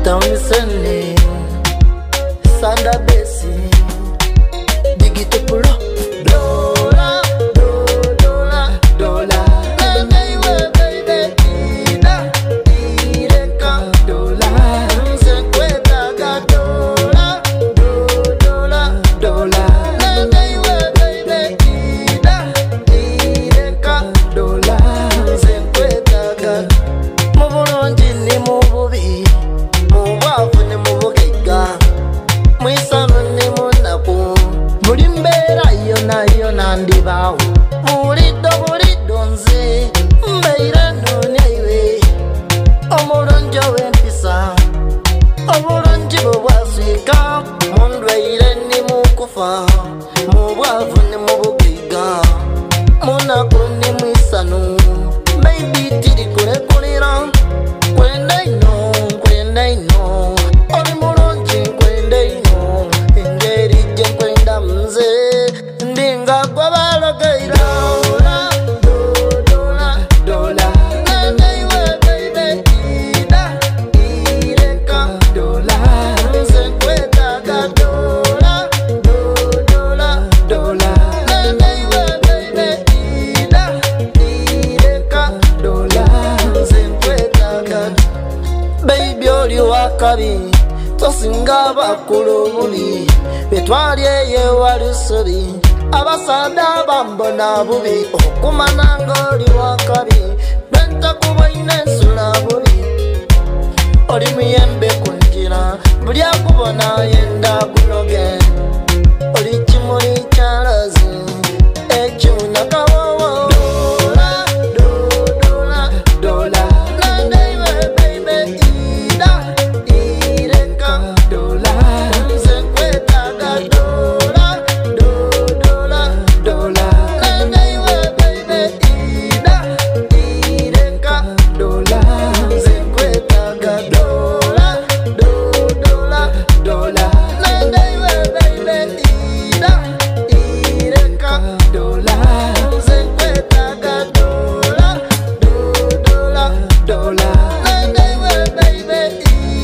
Townsend, Sanda Besi, Digito Pulo, Dola, do, dola, dola. Baby, baby, ida, ireka, dola. Nze nkwetaaga dola, do, dola, dola. Baby, baby, ida, ireka, dola. Nze nkwetaaga mu bulungi ni mu bubi, mu bwavu ne mu bugagga, mu isano ne mu nnaku, buli mbeera yona yona ndibaawo. Buliddo buliddo nze mbeire nnoonya iwe, omulungi ow'empisa, obulungi bwe bwaswika mu ndwaire ni mu kufa, mu bwavu ne mu bugagga, mu nnaku ne mu isano. Baby tiri kulekulira, nkwenda ino, nkwenda ino, oli mulungi nkwenda ino, engeri gye nkwenda nze ndinga gwe balogeira. Dola, do, dola, dola. Nene iwe baby, ida, ireka, dola. Nze nkwetaaga dola, do, dola, dola. Nene iwe baby, ida, ireka, dola. Nze nkwetaaga. Baby oli wakabi, tosinga bakulu bubi, betwali eyo ewalusobi, abasaadha bambona bubi, okumana ng'oli wakabi, lwentakubwaine nsula bubi, oli muyembe ku njira, buli akubona yenda kuloge, oli kimuli kya lozi, ekiwunya kawowo. Dola, do, dola, dola. Nande iwe baby, ida, ireka, dola. Nze nkwetaaga dola, do, dola, dola. Nande iwe baby, ida, ireka, dola. Nze nkwetaaga dola, do, dola, dola. Nande iwe baby, ida, ireka, dola. Nze nkwetaaga dola, do, dola, dola. Nande iwe baby,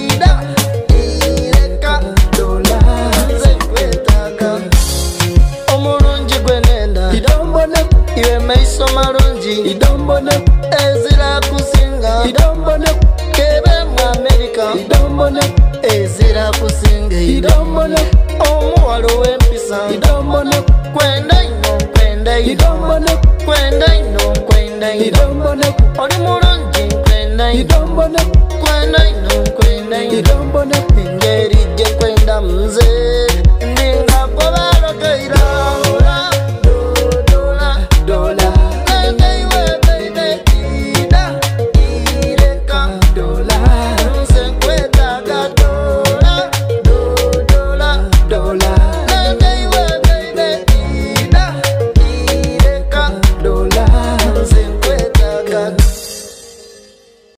ida, ireka, dola. Nze nkwetaaga omulungi gwe nenda, iwe maiso malungi, ezira kusinga, kebe mu Amerika, ezira kusinga, omuwala ow'empisa, kwenda ino, nkwenda ino, kwenda ino, nkwenda ino, oli mulungi, nkwenda ino, kwenda ino, nkwenda ino, engeri gye nkwenda nze.